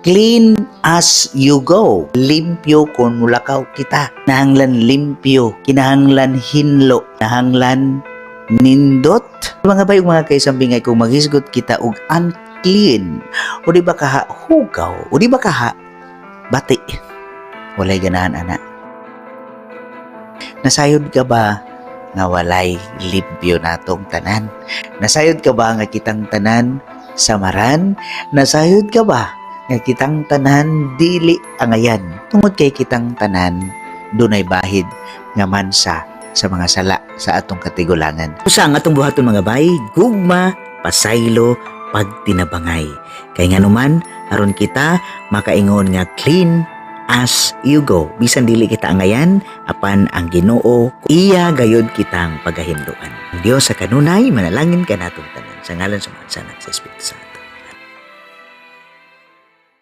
Clean as you go. Limpyo kung mulakaw kita. Kinahanglan limpyo, kinahanglan hinlo, kinahanglan nindot. Mga bay, mga kaisambingay, kung maghisgot kita og unclean, o di ba kaha hugaw, o di ba kaha bati. Walay ganahan ana. Nasayod ka ba nga walay limpyo natong tanan? Nasayod ka ba nga kitang tanan samaran? Nasayod ka ba nga kitang tanan dili angayan? Tungod kay kitang tanan dunay bahid nga mansa sa mga sala sa atong katigulangan. Usa ang atong buhaton, mga bay, gugma, pasaylo, pagtinabangay. Kay nganuman, aron kita makaingon nga clean as you go. Bisan dili kita angayan, apan ang Ginoo iya gayod kitang pagahinloan. Ang Dios sa kanunay manalangin kanatong tanan. Sa ngalan sa Amahan, sa Anak, sa Espiritu Santo.